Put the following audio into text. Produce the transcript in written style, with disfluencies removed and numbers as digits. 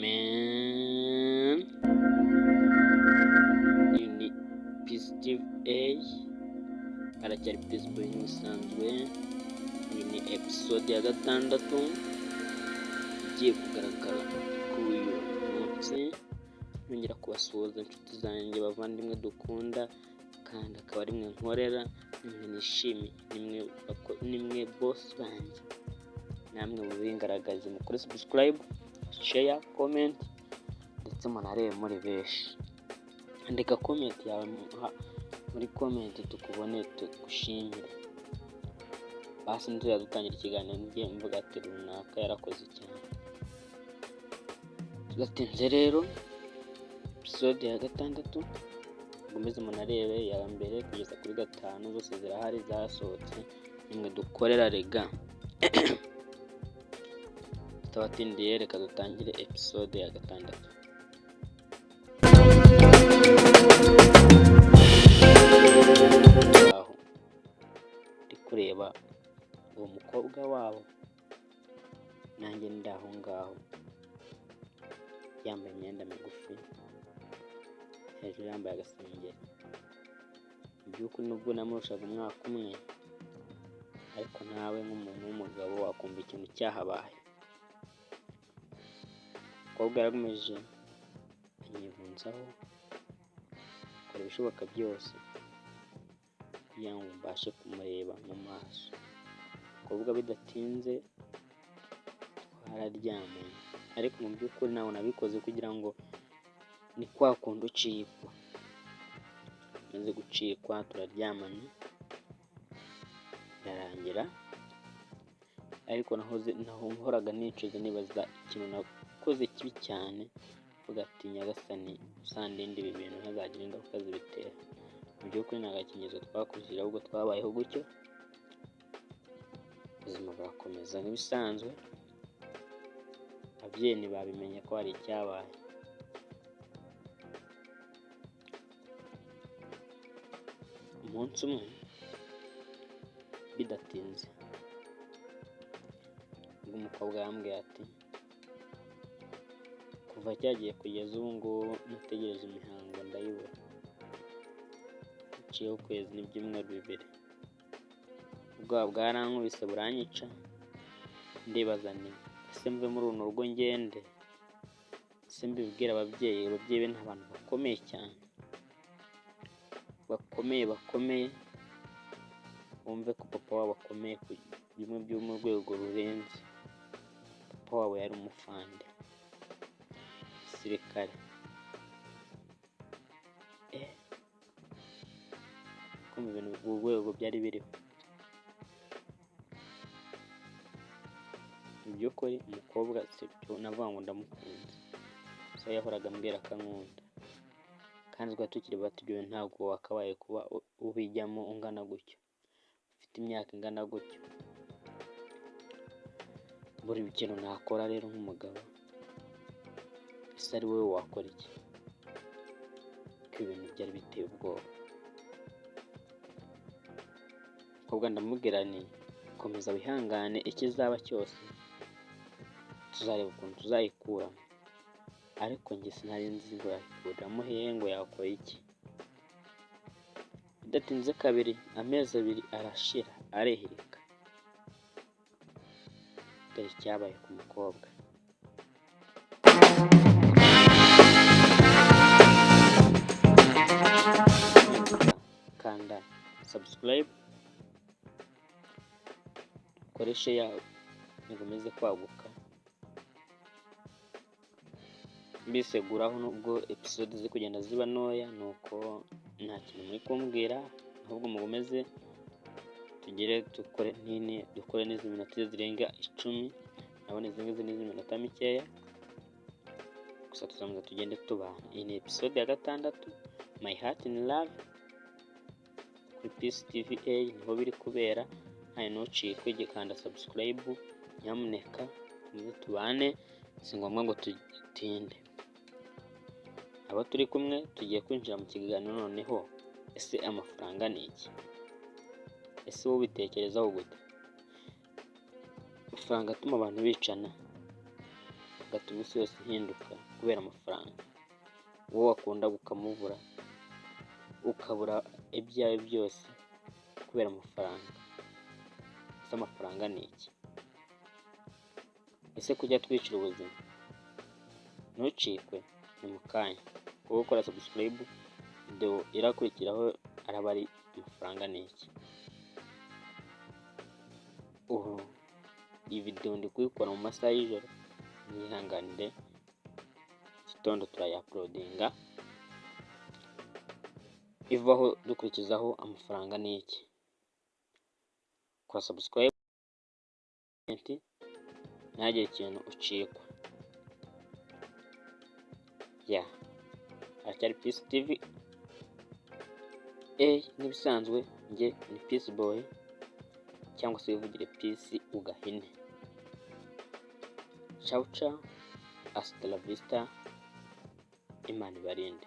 gentlemen. Iyi ni Peace TV A, aracyari Peace Boy nk'ibisanzwe. Iyi ni episode ya gatandatu igiye kugaragara kuri uyu munsi. Nongera kubasuhuza, inshuti zanjye, bavandimwe dukunda, kandi akaba ari mwe nkorera, nimwe nishimiye, nimwe boss banjye. Namwe mubingaragaze, mukore subscribe, share, comment, ndetse munarebe muri benshi. Andika comment yawe muri comment, tukubone, tugushimire. Basi ntitujya dutangira ikiganiro ngiye mvuga ati runaka yarakoze cyane. Tudatinze rero, episode ya gatandatu, mukomeze munarebe iya mbere kugeza kuri gatanu, zose zirahari, zasohotse. Nimwe dukorera rega. Tutabatindiye, reka dutangire episode ya gatandatu. Aho ndi kureba uwo mukobwa wabo, nanjye ndi aho ngaho, yambaye imyenda migufi, hejuru yambaye agasengeri. Mu by'ukuri, nubwo namurushaga umwaka umwe, ariko nawe nk'umuntu w'umugabo wakumva ikintu cyahabaye. Umukobwa yarakomeje anyibunzaho, akora ibishoboka byose kugira ngo mbashe kumureba mu maso. Umukobwa bidatinze twararyamanye, ariko mu by'ukuri ntabwo nabikoze kugira ngo, ni kwa kundi ucikwa. Maze gucikwa, turaryamana birarangira, ariko nahoze nahoraga nicuza, nibaza ikintu nakoze kibi cyane, mvuga ati: "Nyagasani, uzandinde ibi bintu, ntazagira ingaruka zibitera." Mu by'ukuri nta gakingirizo twakoresheje, ahubwo twabayeho gutyo, ubuzima burakomeza nk'ibisanzwe. Ababyeyi ntibabimenye ko hari icyabaye. Umunsi umwe, bidatinze, ubwo umukobwa yambwiye ati: "Kuva cyagiye kugeza ubu ngubu nategereje imihango ndayibura." Haciyeho ukwezi n'ibyumweru 2. Ubwoba bwarankubise buranyica, ndibaza nti: "Ese mve muri runo rugo ngende? Ese mbibwire ababyeyi?" Ababyeyi be ni abantu bakomeye cyane, bakomeye bakomeye. Wumve ko papa wabo akomeye bimwe byo mu rwego rurenze. Papa wabo yari umufande, umusirikare. Kumva ibintu urwego byari biriho. Mu by'ukuri umukobwa navuga ngo ndamukunze, gusa yahoraga ambwira ko ankunda, kandi twari tukiri bato. Ibyo bintu ntabwo wakabaye kuba ubijyamo ungana gutyo, ufite imyaka ingana gutyo. Buri kintu nakora rero nk'umugabo, ese ari wowe wakora iki? Ko ibintu byari biteye ubwoba. Umukobwa ndamubwira nti: "Komeza wihangane, ikizaba cyose tuzareba ukuntu tuzayikuramo." Ariko njye sinari nzi ngo yayikuramo hehe, ngo yakora iki. Bidatinze kabiri, amezi 2 arashira, arihirika. Dore icyabaye ku mukobwa. Kanda subscribe, ukore share, ikomeze kwaguka. Mbiseguraho nubwo episode ziri kugenda ziba ntoya, ni uko nta kintu muri kumbwira, ahubwo mukomeze tugere dukore nini, dukore n'izi minota zirenga 10. Ndabona izi ngizi ni iz'iminota mikeya gusa, tuzakomeza tugende tubana. Iyi ni episode ya gatandatu, My Heart in Love, kuri Peace TV A niho biri kubera. Ntawe ntucikwe, gikanda subscribe nyamuneka, tuze tubane. Si ngombwa ngo tutinde. Abo turi kumwe, tugiye kwinjira mu kiganiro noneho. Ese amafaranga ni iki? Ese wowe ubitekerezaho gute? Amafaranga atuma abantu bicana. Ugatuma isi yose ihinduka kubera amafaranga. Uwo wakundaga ukamubura, ukabura ibyawe byose kubera amafaranga. Ese amafaranga ni iki? Ese kujya twicira ubuzima? Ntucikwe, ni mu kanya. Wowe ukora subscribe, video irakurikiraho araba ari "Amafaranga ni iki?" Ubu iyi video ndi kuyikora mu masaha y'ijoro, mwihanganire, gitondo turayauploadinga ivaho, dukurikizaho "Amafaranga ni iki?" Kora subscribe ntihagire ikintu ucikwa. Ya, haracyari Peace TV A nk'ibisanzwe, njye ni Peace Boy cyangwa se wivugire Peace ugahine. Ciao ciao, hasta la vista, Imana ibarinde.